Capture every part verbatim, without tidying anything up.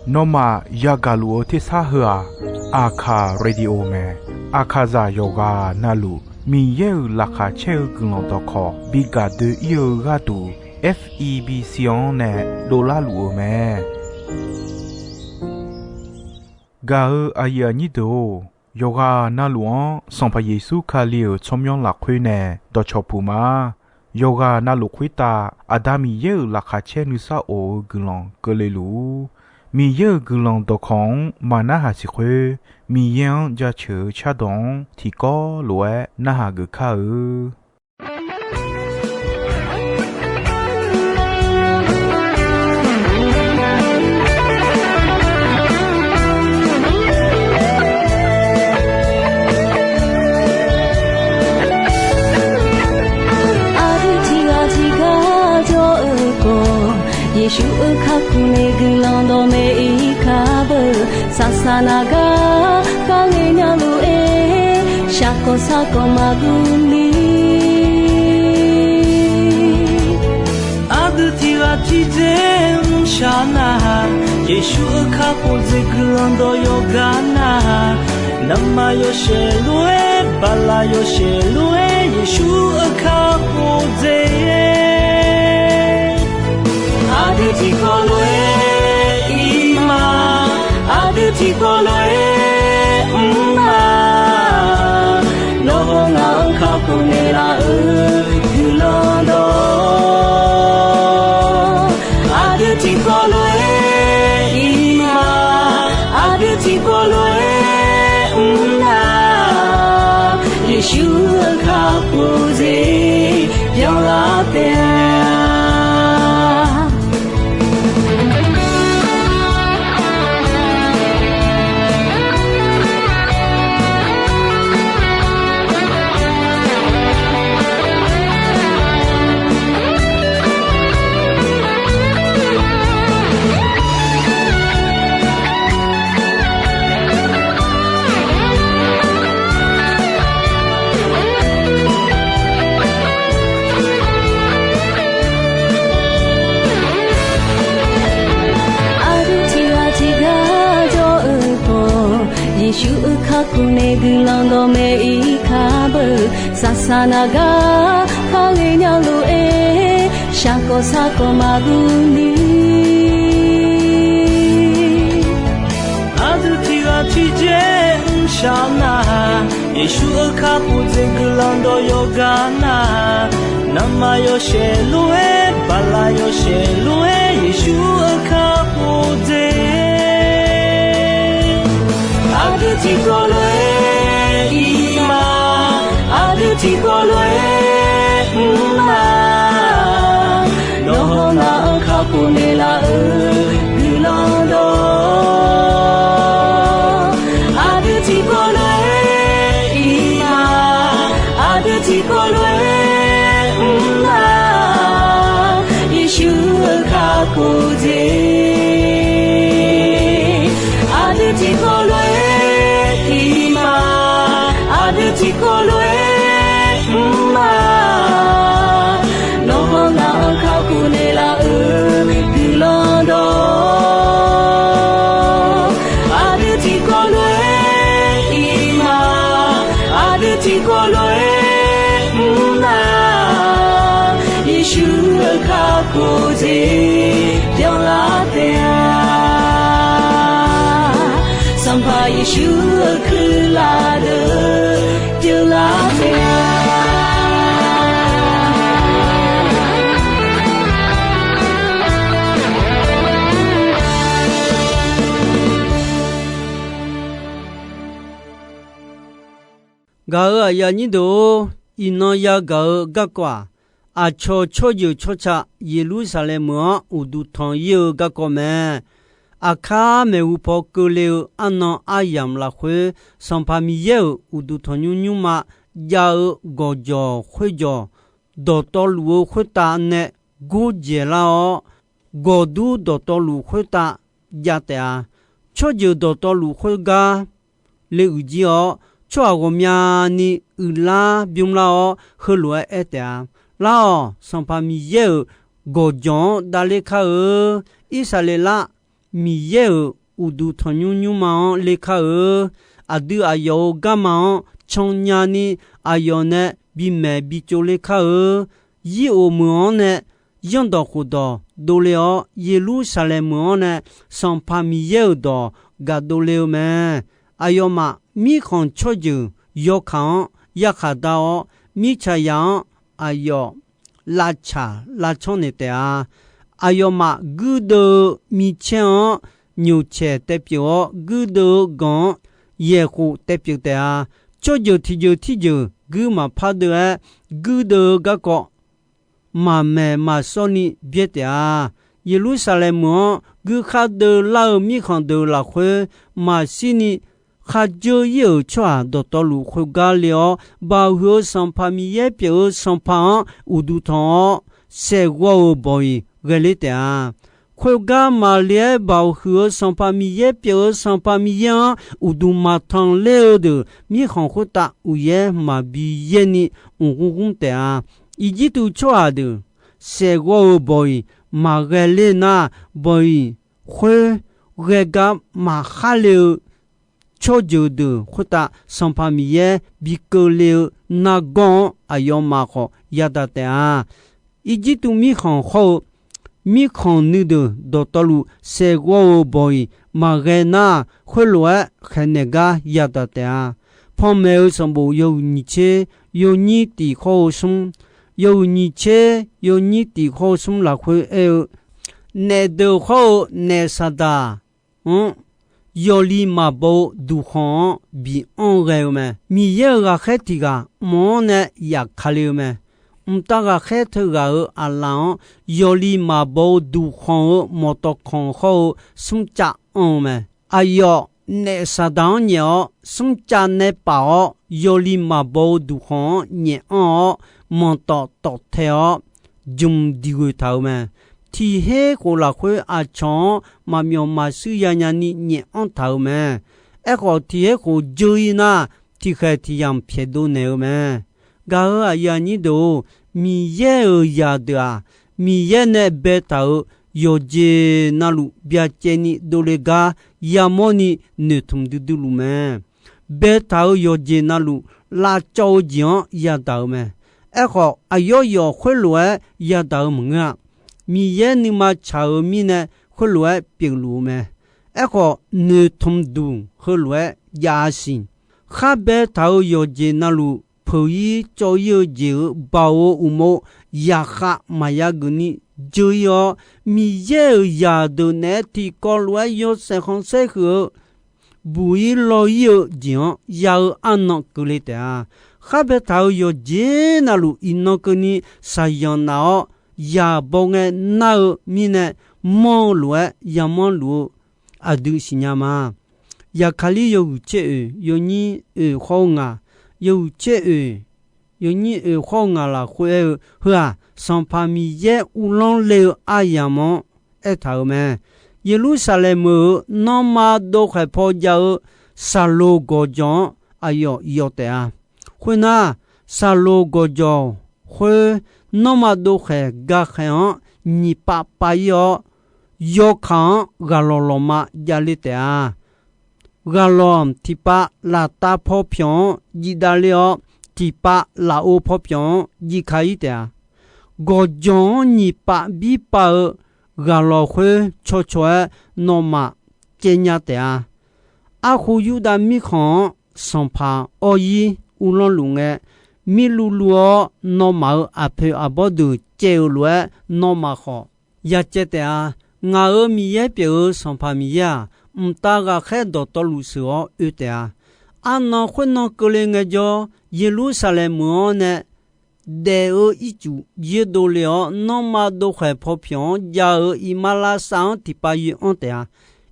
Nawmaf yagaq luf-eu tersar heu-aq, Aqkaq Radio mae. Aqkaqzaq yawqghaq navluf Miqyaer-euq laqkhaq caer-eu guiqlanq dawqkawq bi gaq doe-ir-eu gharduq, F E B C-anr nae dovlar luf-eu mae. Gaq-eu aqyuif aqnyir deuq-or, yawqghaq navluf-anr Sanqpaq Yeqsur Kali-euq tsawrmyanr lafkhoer nae dawqcawq puq ma. Yawqghaq navluf khoertav Aqda Miqyaer-euq laqkhaq caer nuisar of-eu guiqlanq keuvle luf-ur. Miqyaer-euq guiqlanq dawqkawq-anr maqnarhaq siq khoer, Miqyaer-anr jaceuq-eu cardawq-anr tiqkawv lof-aer narhaq geuf kar-eu. Aqdui tiqghaq tiqgar jawr-eu khawf, Yeqsur-euq kakhof nae guiqlanq dawqmaeq-ir kar beu. Saqsaq naq gar kharghae nya lof-aer, shaqkawq sarkawq maqguv ni. Aqdui tiqghaq tiqdzer mrshaq nar-aq, Yeqsur-euq kakhof dzaeq guiqlanq dawq yawqgar nar-aq, navmaqyawshaef lof-aer, baqlaq yawshaef lof-aer, Yeqsur-euq kakhof dzaeq. Aqdui tiqkawv lof-aer ir ma, aqdui tiqkawv lof-aer mr ma. Nawr hawr ngaq-anr kakhof naeqlaf-euq guiqlanq dawq, aqdui tiqkawv lof-aer ir ma, aqdui tiqkawv lof-aer mr nar, Yeqsur-euq kakhof dzaeq byanlar taef-a. Aqdui tiqghaq tiqgar jawr-eu khawf, Yeqsur-euq kakhof nae guiqlanq dawqmaeq-ir kar beu. Saqsaq naq gar kharghae nya lof-aer, shaqkawq sarkawq maqguv ni. Aqdui tiqghaq tiqdzer mrshaq nar-aq, Yeqsur-euq kakhof dzaeq guiqlanq dawq yawqgar nar-aq, navmaqyawshaef lof-aer, baqlaq yawshaef lof-aer, Yeqsur-euq kakhof dzaeq. Aqdui tiqkawv lof-aer ir ma, aqdui tiqkawv lof-aer mr ma. Nawr hawr ngaq-anr kakhof naeqlaf-euq guiqlanq dawq, aqdui tiqkawv lof-aer ir ma, aqdui tiqkawv lof-aer mr ma. Yeqsur-euq kakhof dzaeq, aqdui tiqkawv lof-aer ir ma, aqdui tiqkawv lof-aer mr ma. Nawr hawr ngaq-anr kakhof naeqlaf-euq guiqlanq dawq, aqdui tiqkawv lof-aer ir ma, aqdui tiqkawv lof-aer mr ma. Yeqsur-euq kakhof dzaeq byanlar taef-a. Sanqpaq Yeqsur-euq kuirlaf deuq byanlar taef-a. Gaq-euq aqyuif aqnyir deuq-or, iqnan yagaq-eu garkawv-aq, aqcawq tsawrjeuq tsawrca Yeqlursaqlaeq meuq-anr uqduq tanq-ir-eu garkawv mae. Aqkar maeqhu paw keuvle-eu arnan aryamq lafkhoer, Sanqpaq Miqyaer-euq uqduq tanqnymr nymrma jav-eu gawqjawq khoerjawq, dawqtawvluf-eu khoertav nae gordzaeq lar-awr, gawqdur dawqtawvluf khoertav jav taef-a. Tsawrjeuq dawqtawvluf khoergar le uiq jir-awr, tsawrhaq ghawqmyani uiqlar bymr lar-awr, heulof-aer aer taef-a. Lar-awq, Sanqpaq Miqyaer-euq gawqjawq-anr davler kar-eu, Irsaqleqlav Miqyaer-euq uqduq tanqnymr nymrma-anr ler kar-eu, aqdui aqyawf-euq garma-anr cannya ni aqyawf nae bimaeq bitsov ler kar-eu, yir of meuq-anr nae yanrdawq khofdawq dovle-awr, Yeqlursaqlaeq meuq-anr nae Sanqpaq Miqyaer-euq dawq gaqdov le-eu mae. Aqyawfmaf mirkhanq tsawrjeuq yawkaq-anr yarkhaq dar-awr, mirtsaqzaq-anr aqyawf lavtsaq lavcanr naeq taef-a. Aqyawfmaf guirdeuv-eu micaer-anr nyoqcaeq taepyeuf-awr, guirdeuv-eu ganq-anr yaeqkhof taepyeuf taef-a. Tsawrjeuq tiqjeuq tirjeuq guir maqpar deuv-aer, guirdeuv-eu garkawv maqmaeq maqsawr ni byaer taef-a. Yeqlursaqlaeq meuq-anr guikhar deuvlar-eu mirkhanq deuq lafkhoer maqshir ni khardzeur ir-euq tsawrhaq dawqtawvluf khoergar le-awr, Baoq huiq-eu Sanqpaq Miqyaer pyeuf-eu Sanqpaq-anr uqduq tanq-awr, saeqghawv-euq bawq-iq ghae ler taef-a. Khoergar maqle-aer Baoq huiq-eu Sanqpaq Miqyaer pyeuf-eu Sanqpaq Miqyaer-anr uqduq maqtanq ler-eu deuq mirkhanq khoertav uqyaer maqbi yaer ni mqgmr gmr taef-a. Irjirtuv tsawrhaq deuq saeqghawv-euq bawq-iq maqghae ler nar, bawq-iq khoer ghae gar maqkhar le-eu tsawrjeuq deuq khoertav Sanqpaq Miqyaer bi keuvle-eu nargawr-anr aqyawfmaf khawf yadaq taef-a. Irjirtuv mirkhanq hawr-eu mirkhanq nuideuq dawqtawvluf saeqghawv-euq bawq-iq maqghae nar, khoerlof-aer khaeqnaeq gar yadaq taef-a. Panmaeq-eu sanqbof yawhuiq nyiq tser yawnyir tiq khawr-eu smr, yawhuiq nyiq tser yawnyir tiq khawr-eu smr lafkhoer aer-eu, naef deuq khawr-eu naef Saqdaq-anr yawli maqbaw-eu duqkhanq-anr bi anr ghae-eu mae. Miqyaer-euq ghaqkhaer tiq ghaq mq-anr nae yaf ka le-eu mae. Mqtav ghaqkhaer teughaq-euq aqlaf-anr yawli maqbaw-eu duqkhanq-euq mawqtawf khanq khawr-eu smrcav anr-eu mae. Aqyawf naef Saqdaq-anr nyaef-awr, smrcav nae paf-awr, yawli maqbaw-eu duqkhanq-anr nyaef anr-awr, manqtawf tawf tae-awr, jmq diq ghoeq taq-euq mae. Tiq her khof lafkhoer aqcawq-anr maqmyawf maqshuir yanya ni nyaef anr taq-euq mae. Aerkhawf, tiq her khof dzeur-ir nar, tiqkhaeq tiq yamq pyaeqdov naeq-eu mae. Gaq-euq aqyuif aqnyir deuq-or, Miqyaer-euq zaqdeuq-aq, Miqyaer nae baetaq-euq yawqjeq navluf byacaevni dovle gar yamawrni noeqtmq duidui luf mae. Baetaq-euq yawqjeq navluf lavcawv-eu jeq-anr yadaq-euq mae. Aerkhawf, aqyawf yawf khoerlof-aer yadaq-eu maqngeur-a. Miqyaer nuima tsaq-euq mirnae khoerlof-aer pyeufluf-eu mae. Aerkhawf, noeqtmq duq heulof-aer jav-a siq. Khar baetaq-euq yawqjeq navluf peuq-ir cawv-ir-eu jeq-euq baoq-eu uqmov yaqkhav maqya geufni dzeur-ir-awr, Miqyaer-euq zaqdeuq naeq-aer tiqkawv lof-aer yawshaef khanqsaer huiq-eu buq-ir law-ir-eu jeq-anr ya-eu arnan keuvle taef-a. Khar baetaq-euq yawqjeq navluf iqnan keuvni shaqzanq naf-awr, yaq baw ngae nar-eu mirnae manr-eu lof-aer yamawr luf-eu aqdui siqnya ma. Zaqkaqlir yawhuiq tser oeq yawnyir oeq khawr-eu ngaq, yawhuiq tser oeq yawnyir oeq khawr-eu ngaq lafkhoer aer-eu, Heu-aq, Sanqpaq Miqyaer uvlanr le-eu aryamq-anr aertaq-euq mae. Yeqlursaqlaeq meuq-euq nanrma dovkhaeq paw jav-eu Saqloq gawqjawq-anr aqyawf yawf taef-a. Khoernar, Saqloq gawqjawq khoer nanrma dovkhaeq gakhaeq-anr nyiq pav pav-ir-awr, yawkaq-anr ghaqlawq lawqma javle taef-a. Ghaqlawq tiqpav laftav paw pyawq-anr jiv davler-awr, tiqpav lafov paw pyawq-anr jiv ka-ir taef-a. Gawqjawq-anr nyiq pav bir pav-eu ghaqlawq khoer cawcaw-aer nawmaf caev nya taef-a. Arkhof Yurdav mirkhanq-anr sanqpaq awr-ir uvlanr luf ngae, mirluv luv-awr nawmaf-euq aqpoeq aqbawr deuq caev-euq lof-aer nawmaf khawf ya caev taef-a. Ngaq-euq Miqyaer pyeuf-eu Sanqpaq Miqyaer-aq, mqtav ghaqkhaer dawqtawvluf sheuq-awr oe taef-a. Arnan khoernan keuvle ngaejawr, Yeqlursaqlaeq meuq-anr nae daef-eu ircuf yoerdov le-awr, nanrma dovkhaeq paw pyawq-anr jav-eu iqmalavshav-anr tiqpav yoe-anr taef-a.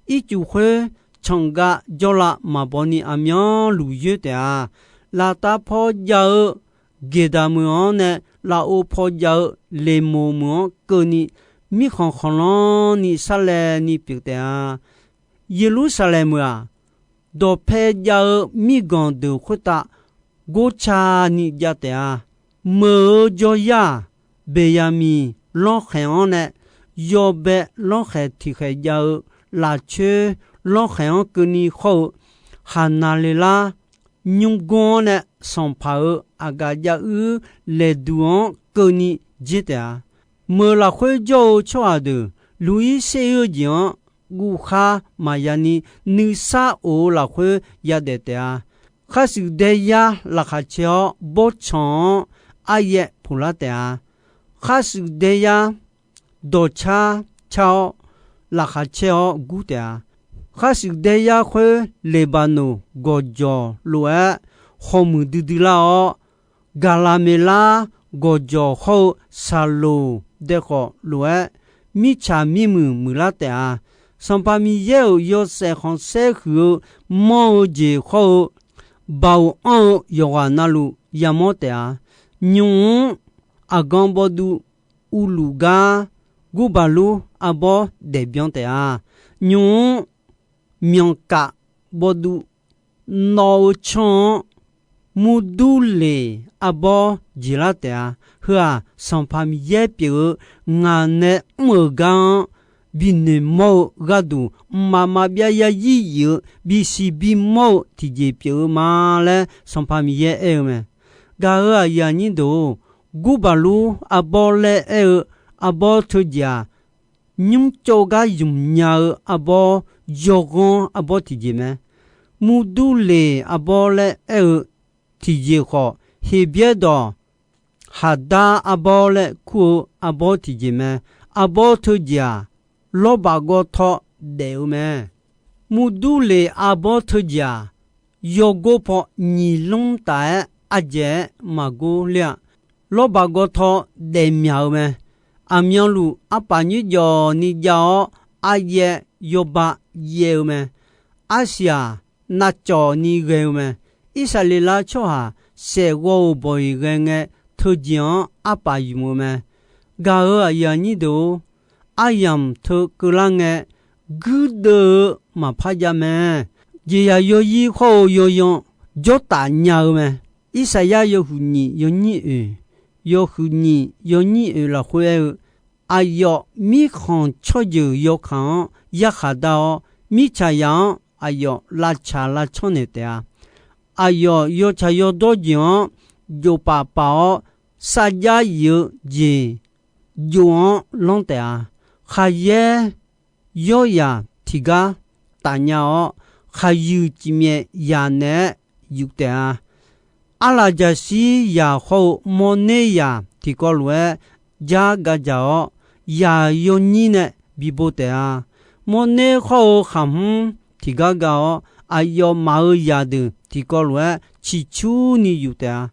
Ircuf khoer canqgav jawrlav maqbaw ni aqmyanluf yoer taef-a. Laftav paw jav-eu Geqdaq meuq-anr nae lafov paw jav-eu Leqmoq meuq-anr keuvni, mirkhanq khanqlanr ni sarlaev ni pyeuf taef-a. Yeqlursaqlaeq meuq-aq, dawqpae jav-eu mirganq deuq khoertav gorca ni jav taef-a. Meuq-eu jawryar-aq, Beqyaqmiq lanrkhaeq-anr nae, yawbae lanrkhaeq tiqkhaeq jav-eu lafcoer lanrkhaeq-anr keuvni khawr-eu, Haqnaqleqlar nymrgmr-anr nae sanqpaq-euq aqgaf jav-uir laeqduq-anr keuvni jer taef-a. Meuq lafkhoer jawr-eu tsawrhaq deuq luq-ir ser-ir-eu jeq-anr guvkhar maqya ni nuisar of-eu lafkhoer yadaef taef-a. Kharshuif daeyar laqkhaq cae-awr bawrtsanq-anr aryaev puqlar taef-a. Kharshuif daeyar dawqcar car-awr laqkhaq cae-awr gur taef-a. Kharshuif daeyar khoer Leqbaqnoq gawqjawq lof-aer hawmuiq duidui lar-awr, Gaqlaqmeqlar gawqjawq hawr-eu Saqloq daekhawf lof-aer mirtsaq mirmuiq muiqlar taef-a. Sanqpaq Miqyaer-euq yawshaef khanqsaer huiq-eu manr-eu jeq hawr-eu, Baoq anr-eu yawqghaq navluf yamawr taef-a. Nymq-mr aqgan bawvduv uvluf gar gurbaqlur arbawr daefbyan taef-a. Nymq-mr myanqkaf bawvduv nawv-eu canr-anr murdurleq arbawr jeqlar taef-a. Heu-aq, Sanqpaq Miqyaer pyeuf-eu ngaq nae mr-euq gar-anr binoeq mawr-eu gharduq, mqmaq maqbyav yarzir yif-eu bisiq bimawr-eu tiqjeq pyeuf-eu ma laer Sanqpaq Miqyaer aer-eu mae. Gaq-euq aqyuif aqnyir deuq-or, gurbaqlur arbawr laer aer-eu arbawr teujeq-aq, nymrcawv gar zmq nya-eu arbawr, yawghanr arbawr tiqjeq mae. Murdurleq arbawr laer aer-eu tiqjeq khawf, Heqbyaer dawq Haqdar arbawr laer kur-eu arbawr tiqjeq mae. Arbawr teujeq-aq, lawrbaq gawtaw daef-eu mae. Murdurleq arbawr teujeq-aq, yawgor paw nyiq lmr taf-aer ardzaeq-aer maqgor ler-a. Lawrbaq gawtaw daefmyaq-eu mae. Aqmyanluf arpaf nyoerjawf ni jav-awr, aryaev yawba yaev-eu mae. Arsiq-aq, navcawv ni ghae-eu mae. Irsaqleqlav tsawrhaq saef ghawv-euq bawq-iq ghae ngae, teujeq-anr arpaf ymq-eu mae. Gaq-euq aqyuif aqnyir deuq-or, aryamq teu keuvlar ngae, guirdeuv-eu maqpar jav mae. Jeqzaq yawzir hawr-eu yawyan jawrtaf nya-eu mae. Irsaqyar yawhuiq nyiq yawnyir oeq, yawhuiq nyiq yawnyir oeq lafkhoer aer-eu, aqyawf mirkhanq tsawrjeuq yawkaq-anr yarkhaq dar-awr, mirtsaqzaq-anr aqyawf lavtsaq lavcanr naeq taef-a. Aqyawf yawtsaq yawdawr jeq-anr jofpaf paf-awr, sarjax yif-eu jeq jov-anr lanr taef-a. Khaqyaer yawryaq tiqgar tafnya-awr, khaqyuiq cifmyaef yaq naeq-aer yuf taef-a. Arlaqjaqshir yaq hawr-eu mawrner yaq tiqkawv lof-aer jar ga dzaq-awr, yaq yawnyir nae bibo taef-a. Mawrner hawr-eu khaqhmr tiqgar ga-awr, aqyawfmaf-euq zaqdeuq tiqkawv lof-aer ciqcurni yuf taef-a.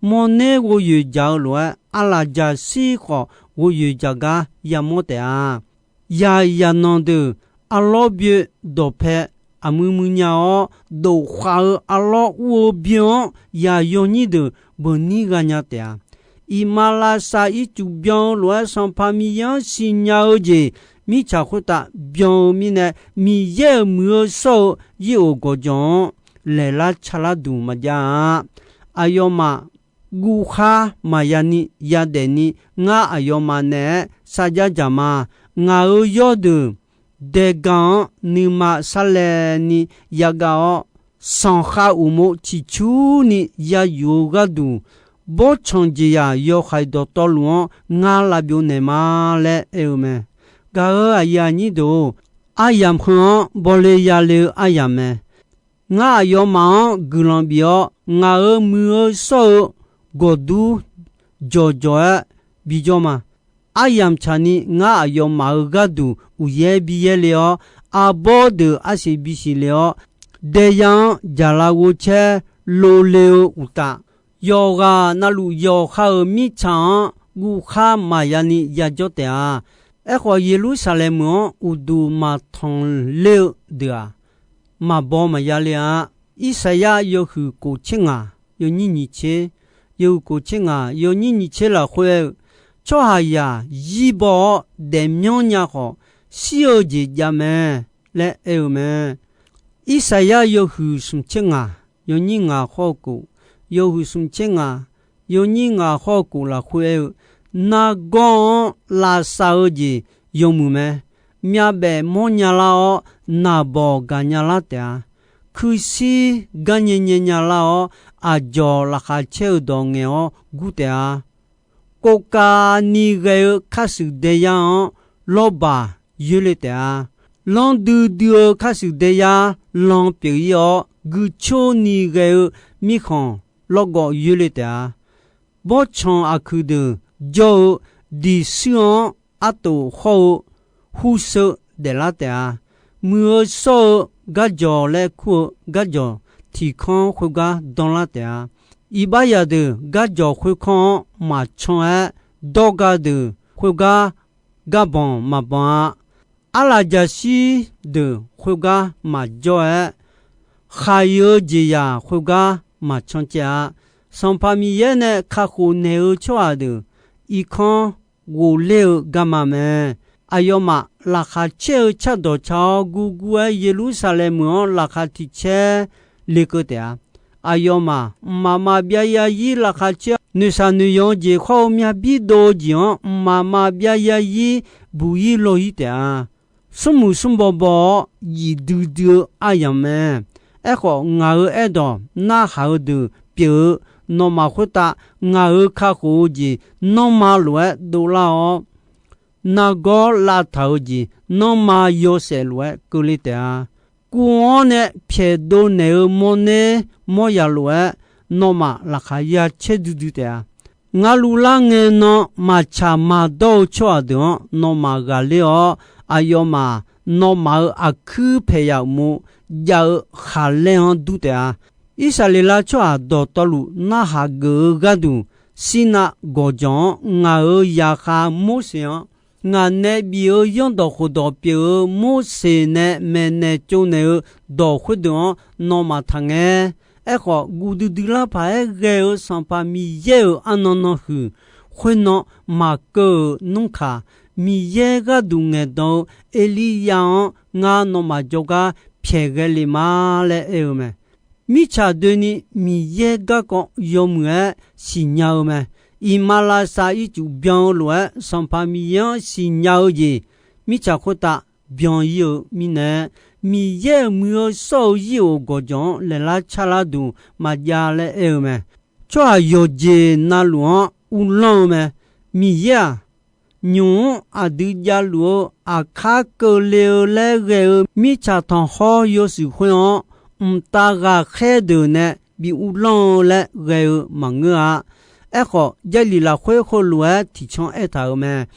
Mawrner ghov yoeq dzaq-eu lof-aer, arlaqjaqshir khawf ghov yoeq dzaq gar yamawr taef-a. Yaq yaqnanq deuq arlawr byoe dawqpae aqmuir muir nya-awr, dof khaq-eu arlawr ur-eu byan-anr yaq yawnyir deuq beuqnir gha nya taef-a. Iqmalavshav ircuf byan-eu lof-aer Sanqpaq Miqyaer-anr siqnya-eu jeq mirtsaq khoertav byan-eu mirnae, Miqyaer-euq muiq-eu shawr-eu yir-oq gawqjawq-anr laeqlar calar duq maqjav-a. Aqyawfmaf guvkhar maqya ni yadaef ni, ngar aqyawfmaf naeq-aer sarjax dzaq ma. Ngaq-euq yawrdeuq daega-anr nuima sarlaev ni yagav-awr, sanqkhav uqmov ciqcurni yayuf-eu gharduq, bawrtsanq jeqzaq yawhaiq dawqtawvluf-anr ngar lavbyov naeq ma laer aer-eu mae. Gaq-euq aqyuif aqnyir deuq-or, aryamq heu-anr bawle yale-eu aryamq mae. Ngar aqyawfmaf-anr guiqlanq bif-awr, ngaq-euq muiq-eu shawr-eu gawqdur jawqjawq-aer bijawr ma. Aryamq tsaqni ngar aqyawfmaf-euq gharduq uqyaer biyaer le-awr, arbawr deuq arsiq bisiq le-awr, daeya-anr jaqlav ghovcaer lov le-eu uqtaf, yawqghaq navluf yawqha-euq mirtsaq-anr guvkhar maqya ni yajawr taef-a. Aerkhawf, Yeqlursaqlaeq meuq-anr uqduq maqtanq ler-eu deuq-aq, maqbaw maqya le-a. Irsaqyar yawhuiq kof tser ngaq yawnyir nyiq tser, yawhuiq kof tser ngaq yawnyir nyiq tser lafkhoer aer-eu, tsawrhaqzaq zir baw-awr daefmyanr nya khawf, shir-eu jeq jav mae laer aer-eu mae. Irsaqyar yawhuiq smq tser ngaq yawnyir ngaq khawr-eu kof, yawhuiq smq tser ngaq yawnyir ngaq khawr-eu kof lafkhoer aer-eu, Nargawr-anr lavsav-eu jeq yawmuiq mae. Myavbaef mawrnya lar-awr, naqbawq gaqnya lar taef-a. Kuirshir garnyae nyae nya lar-awr, aqdzawq laqkhaq caer-eu dawq ngaeq-awr gur taef-a. Kovkavni ghae-eu karshuif daeyar-anr lawrbaq yoerle taef-a. Lanr duidui-eu karshuif daeyar lan pyeuf-ir-awr, guicoer ni ghae-eu mirkhanq lawrgawv yoerle taef-a. Bawrtsanq aqkuiq deuq jawr-eu diqshuir-anr artof hawr-eu hurseu daeflar taef-a. Muiq-eu shawr-eu garjawq laer kur-eu garjawq tiqkanr khoergar danlar taef-a. Iqbax zaqdeuq garjawq khoerkanr-anr maqcan-aer, dawrga deuq khoergar garbanq maqbanq-a. Arlaf jaqshir deuq khoergar maqjawr-aer, khaq-iq-eu jeqzaq khoergar maqcan caev-a. Sanqpaq Miqyaer nae kakhof naeq-eu tsawrhaq deuq irkanr ghofler-eu garma mae. Aqyawfmaf laqkhaq caer-eu cardawq ca-awr gurgur-aer, Yeqlursaqlaeq meuq-anr laqkhaq tiq caer lekeuv taef-a. Aqyawfmaf mqmaq maqbyav yarzir laqkhaq caer-awr, noeqshaq noeqyanq-eu jeq khawr-eu myavbir dov-eu jeq-anr mqmaq maqbyav yarzir buq-ir law-ir taef-a. Smrmuiq smrbaw baw-awr, zif duidui-eu aryamq mae. Aerkhawf, ngaq-euq aerdawq narhaq-eu deuq pyeuf-eu nawmaf khoertav, ngaq-euq kakhof-eu jeq nanrma lof-aer dovlar-awr, nargawr lavtaq-eu jeq nanrma yawshaef lof-aer keuvle taef-a. Kuv-anr nae pyaeqdov naeq-eu mawrner mawrya lof-aer, nawmaf laqkhaq ya caer duidui taef-a. Ngar luvlar ngae nan maqtsaq maqdawr-eu tsawrhaq deuq-anr nawmaf ghaqler-awr, aqyawfmaf nawmaf-euq aqkuir paeqyaq uqmov jav-eu khaqlaer-anr dur taef-a. Irsaqleqlav tsawrhaq dawqtawvluf narhaq geuf-eu gharduq, Sirnav gawqjawq-anr ngaq-euq zaqkhav Morseq-anr, ngaq nae bif-eu zanrdawq khofdawq pyeuf-eu Morseq nae maeqnaeq tsovnaeq-eu dawq khoerdeuq-anr nawmaf taqngae. Aerkhawf, guv duidui lar paq-aer ghae-eu Sanqpaq Miqyaer-euq arnan nan huiq, khoernan maqkeuv-euq nmrkaq, Miqyaer gharduq ngaeqdan-eu Erliryav-anr ngar nawmaf jawrgar pyaeq ghae le ma laer aer-eu mae. Mirtsaq doeni Miqyaer garkawv yawmuiq-aer siqnya-eu mae. Iqmalavshav ircuf byan-eu lof-aer Sanqpaq Miqyaer-anr siqnya-eu jeq, mirtsaq khoertav byan-ir-eu mirnae, Miqyaer-euq muiq-eu shawr-eu zir-euq gawqjawq-anr laeqlar carlar duq maqjav laer aer-eu mae. Tsawrhaq yawqjeq navluf-anr uvlanr-eu mae. Miqyaer-aq, nymq-mr aqdui javluf-eu aqkar keuvle-eu laer ghae-eu mirtsaq tanqkhawr yawshuif khoer-anr, mqtav ghaqkhaer deuq nae bi uvlanr-eu laer ghae-eu maqngeur-a. Aerkhawf, Jarlif lafkhoer heulof-aer tiqcanr aertaq-euq mae.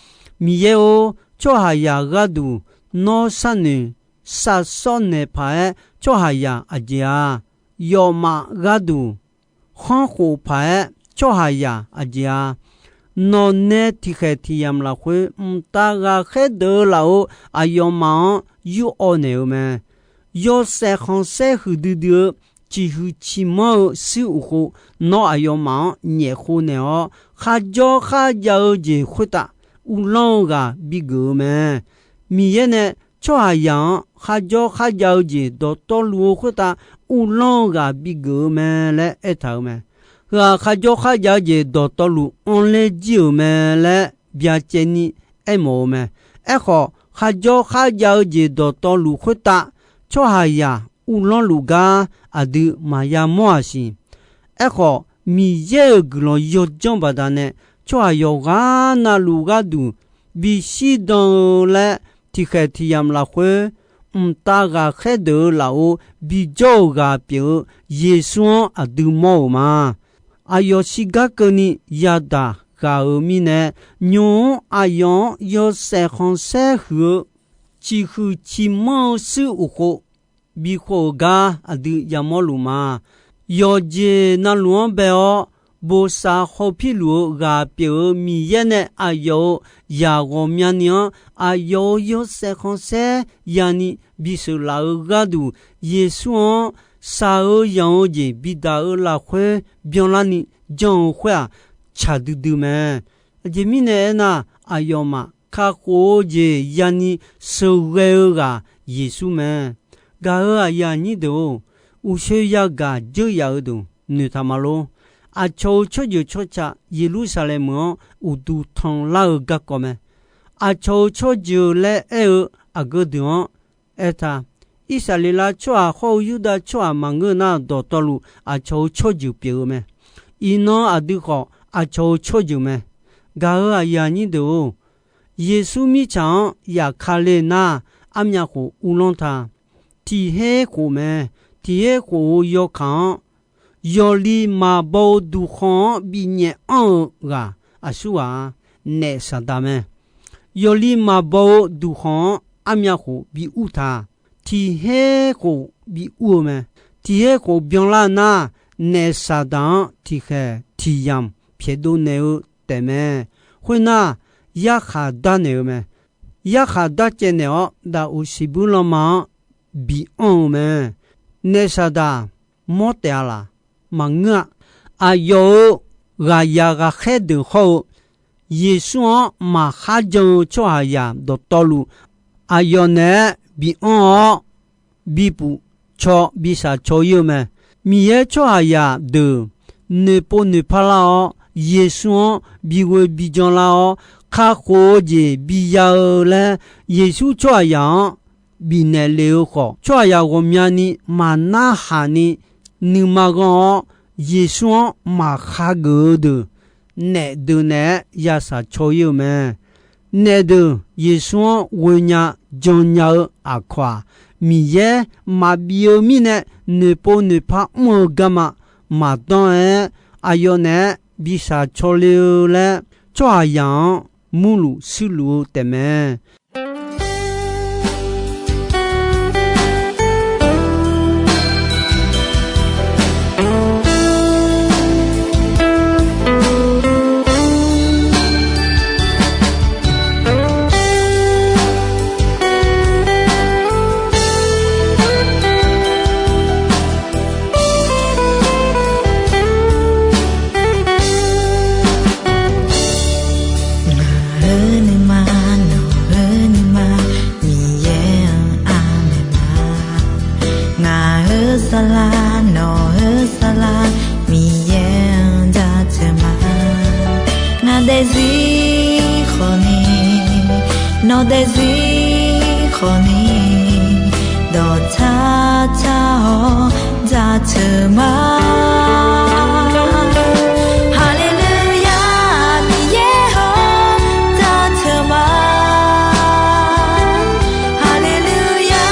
Miqyaer-or, tsawrhaqzaq gharduq nawr sharnoeq sharshawr naeq paq-aer tsawrhaqzaq aqjeq-a. Yawfmaf gharduq khanrkhof paq-aer tsawrhaqzaq aqjeq-a. Nawq nae tiqkhaeq tiqyamq lafkhoer mqtav ghaqkhaer deuq-eu laf-euq aqyawfmaf-anr yur-awr naeq-eu mae. Yawshaef khanqsaer huiqdui dui-eu ciqhuiq ciqmanr-eu shuir uqkhov, nawr aqyawfmaf-anr nyaefkhov naeq-awr, kharjawr kharjav-eu jeq khoertav uvlanr-eu ghaq bigeuf-eu mae. Miqyaer nae tsawrhaqzaq-anr kharjawr kharjav-eu jeq dawqtawvluf-eu khoertav uvlanr-eu ghaq bigeuf-eu mae laer aertaq-euq mae. Heu-aq, kharjawr kharjav-eu jeq dawqtawvluf anrler jir-euq mae laer byacaevni aermawf-eu mae. Aerkhawf, kharjawr kharjav-eu jeq dawqtawvluf khoertav tsawrhaqzaq uvlanr luf gar aqdui maqya mawr-aq siq. Aerkhawf, Miqyaer-euq guiqlanq yawdzanr baqdanae tsawrhaq yawqghaq navluf gharduq bishir dan-eu laer, tiqkhaeq tiqyamq lafkhoer mqtav ghaqkhaer deuq-eu lafov bijawr-euq ghaq pyeuf-eu Yeqsur-anr aqdui mawr-euq ma. Aqyawf shigar keuvni yadaq ghaq-euq mirnae, nymq-mr aqyawf-anr yawshaef khanqsaer huiq-eu ciqhuiq ciqmanr-eu shuir uqkhov bikhov-euq gar aqdui yamawr luf ma. Yawqjeq navluf-anr bae-awr, bosav hawpir luf-eu ghaq pyeuf-eu Miqyaer nae aqyawf-euq zaq ghawqmyani-anr aqyawf-euq yawshaef khanqsaer yani bisheuq laf-eu gharduq, Yeqsur-anr shaq-eu yanq-eu jeq bidaq-eu lafkhoer byanlarni jan-eu khoer-aq, tsaq duidui mae. Aqjeq mirnae aernar, aqyawfmaf kakhof-eu jeq yani sheuqghae-eu ghaq Yeqsur mae. Gaq-euq aqyuif aqnyir deuq-or, uqshoe yagaq dzeur yaf-eu deuq noeqtaq ma lor. aqcawq-euq tsawrjeuq tsawrca Yeqlursaqlaeq meuq-anr uqduq tanqlar-eu garkawv mae. Aqcawq-euq tsawrjeuq laer aer-eu aqgeu deuq-anr aertaq, Irsaqleqlav tsawrhaq hawr-eu Yurdav tsawrhaq maqngeur nar, dawqtawvluf aqcawq-euq tsawrjeuq pyeuf-eu mae. Iqnan aqdui khawf aqcawq-euq tsawrjeuq mae. Gaq-euq aqyuif aqnyir deuq-or, Yeqsur mirtsaq-anr yaf ka le nar, armyav khof uvlanr ta. Tiq her khof mae. Tiq her khof-euq yawkaq-anr, yawqli maqbaw-eu duqkhanq-anr binyaef anr-eu ghaq aqsurghaq-a, naef Saqdaq mae. Yawqli maqbaw-eu duqkhanq-anr armyav khof bi ur ta. Tiq her khof bi ur-eu mae. Tiq her khof byanlar nar, naef Saqdaq-anr tiqkhaeq tiq yamq pyaeqdov naeq-eu taefmae. Khoernar, yarkhaq darnaeq-eu mae. Yarkhaq darcaev naeq-awr, daquq siqbuir lanma-anr bi anr-eu mae. Naef Saqdaq mawr taef-a laq? Maqngeur-a. Aqyawf-euq ghaqyaq ghaqkhaer deuq hawr-eu, Yeqsur-anr maqkhar jan-eu tsawrhaqzaq dawqtawvluf, aqyawf naeq-aer bi anr-awr, bipuf caw bishaq caw ir-eu mae. Miqyaer tsawrhaqzaq deuq noeqpov noeqpar lar-awr, Yeqsur-anr bighoe bijan lar-awr, kakhof-eu jeq biya-eu laer, Yeqsur tsawrhaqzaq-anr bifnaeq lef-eu khawf, tsawrhaqzaq ghawqmyani maqnarhaq ni nuima ghanr-awr, Yeqsur-anr maqkhageuf-eu deuq, naef deuq naeq-aer yashaq caw ir-eu mae. Naef deuq Yeqsur-anr ghoenya jannya-eu aqkawq-aq, Miqyaer maqbif-eu mirnae noeqpov noeqpar mr-eu garma maqdanr-aer, aqyawf naeq-aer bishaq caw le-eu laer, tsawrhaqzaq-anr murluf shuirluf-eu taefmae. Ngaq-euq nuima, nawq-euq nuima, Miqyaer-anr aqmaeq ma. Ngaq-euq saflar, nawq-euq saflar, Miqyaer-anr jaceuq ma. Ngaq daefzir khawfni, nawq daefzir khawfni, dawqtsar tsar-awr jaceuq ma. Haleluya, Miqyaer-or, jaceuq ma. Haleluya,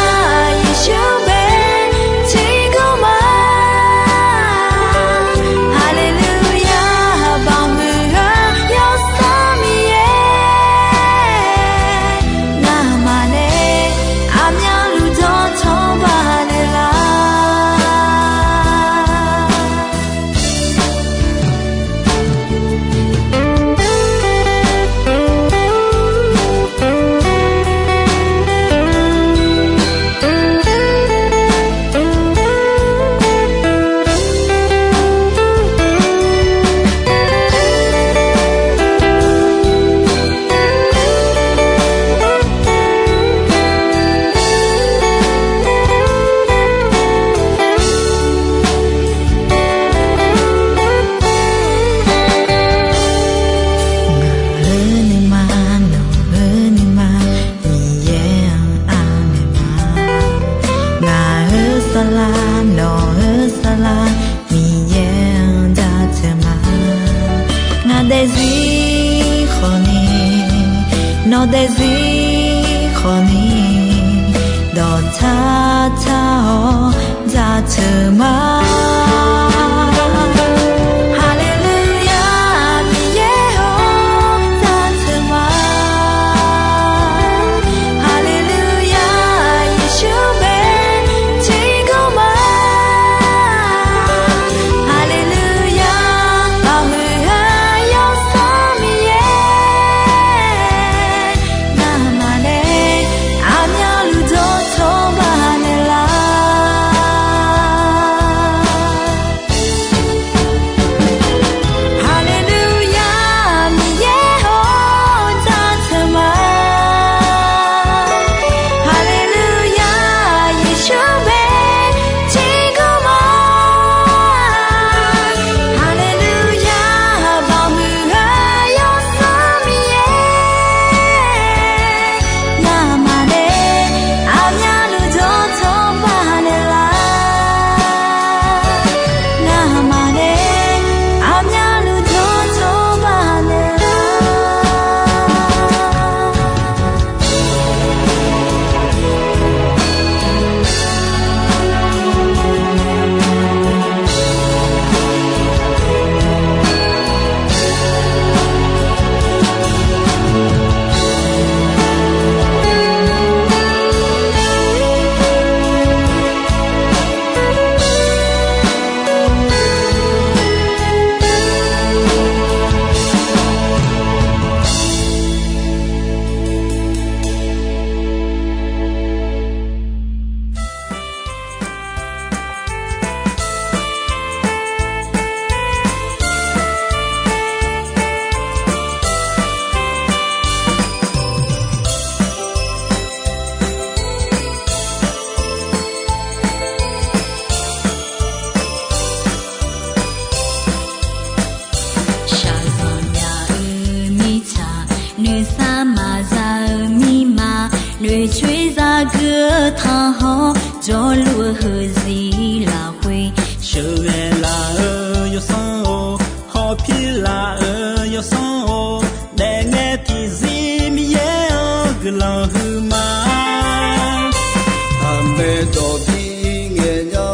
Yeqsur bae tiqkawv ma. Haleluya, baqmuiq-eu Yawsanr Miqyaer, ngamaf nae aqmyanluf dawqtawvluf baqnaeq lar. Ngaq-euq nuima, nawq-euq nuima, Miqyaer-anr aqmaeq ma. Ngaq-euq saflar, nawq-euq saflar, Miqyaer-anr jaceuq ma. Ngaq daefzir khawfni, nawq daefzir khawfni, dawqtsar tsar-awr jaceuq ma. Haleluya, Miqyaer-or, jaceuq ma. Haleluya, Yeqsur bae tiqkawv ma. Haleluya, baqmuiq-eu Yawsanr Miqyaer, ngamaf nae aqmyanluf dawqtawvluf baqnaeq lar. Noeqcoer zaqguq-eu tanqhawr, jawrluf-eu heuzir lafkhoer sheuqghae laf-eu yawsanr-or, hawpir laf-eu yawsanr-or, daefngae tiqzir Miqyaer-anr guiqlanq huiqma. Aqmaeq dawq bi ngaeq nya,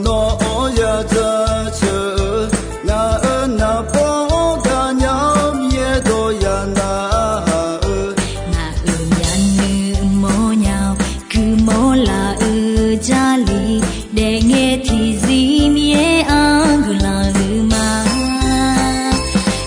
nawr-awr ya jaceuq-eu, ngaq-euq naqbawr-anr gaqnya-awr, Miqyaer dawq ya narhaq-eu, ngaq-euq myavnuiv mawrnya-awr, guiqmawr laf-eu Jarlif, daefngae tiqzir Miqyaer-anr guiqlanq huiqma.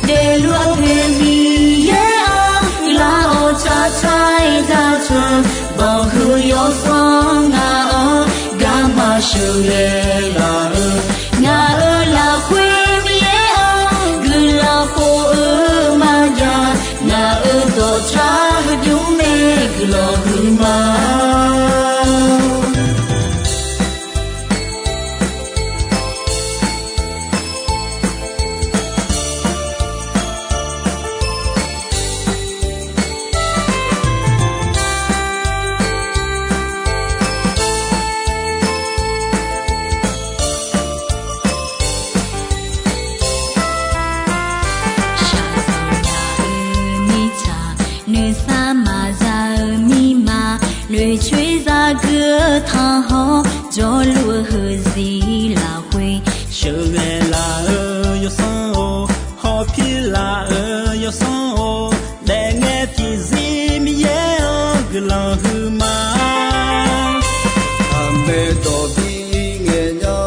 Daefluf-eu poeq Miqyaer-anr guiqlanq-awr, tsaqtsaq-aer jaceuq-eu, banqhuiq yawsanr ngaq-anr garma sheuqghae laf-eu, ngaq-euq lafkhoer Miqyaer-anr guiqlanq khof-eu maqjav, ngaq-euq dawqtsav heudymr mae guiqlanq huiqma. Shaqzanq nya-eu mirtsaq, nuisar maqza-eu mirma, noeqcoer zaqguq-eu tanqhawr, jawrluf-eu heuzir lafkhoer sheuqghae laf-eu yawsanr-or, hawpir laf-eu yawsanr-or, daefngae tiqzir Miqyaer-anr guiqlanq huiqma. Aqmaeq dawq bi ngaeq nya,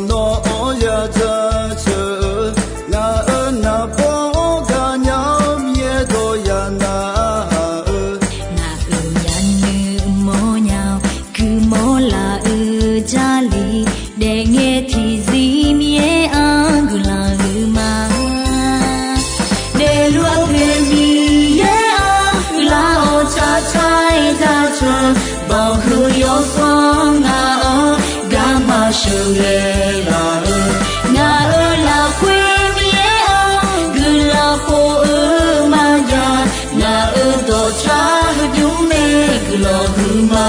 nawr-awr ya jaceuq-eu, ngaq-euq naqbawr-anr gaqnya-awr, Miqyaer dawq ya narhaq-eu, ngaq-euq myavnuiv mawrnya-awr, guiqmawr laf-eu Jarlif, daefngae tiqzir Miqyaer-anr guiqlanq huiqma. Daefluf-eu poeq Miqyaer-anr guiqlanq-awr, tsaqtsaq-aer jaceuq-eu, banqhuiq yawsanr ngaq-anr garma sheuqghae laf-eu, ngaq-euq lafkhoer Miqyaer-anr guiqlanq khof-eu maqjav, ngaq-euq dawqtsav heudymr mae guiqlanq huiqma.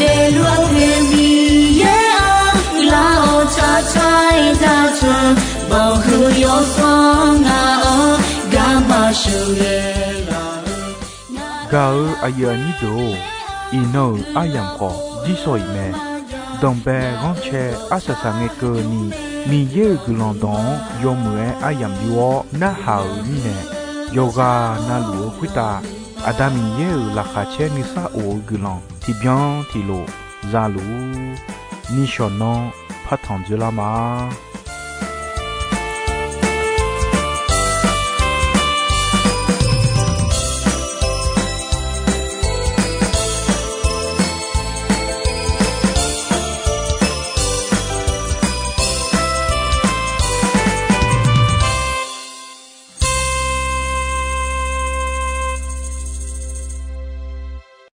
Daefluf-eu poeq Miqyaer-anr guiqlanq-awr, tsaqtsaq-aer jaceuq-eu, banqhuiq yawsanr ngaq-anr garma sheuqghae laf-eu. Gaq-eu aqyuif aqnyir deuq-or, iqnan-euq aryamq khawf jirsawq iq mae. Danqbae ghanrcae arsaq saqngae keuvni, Miqyaer-euq guiqlanq dawq-anr yawmuiq-aer aryamq yur-awr narhaq-euq mirnae, yawqghaq navluf-eu khoertav Aqda Miqyaer-euq laqkhaq caer nuisar of-eu guiqlanq tiqbyan tiqlof za luf-ur. Nishawq nanr partanq dzoerlar ma.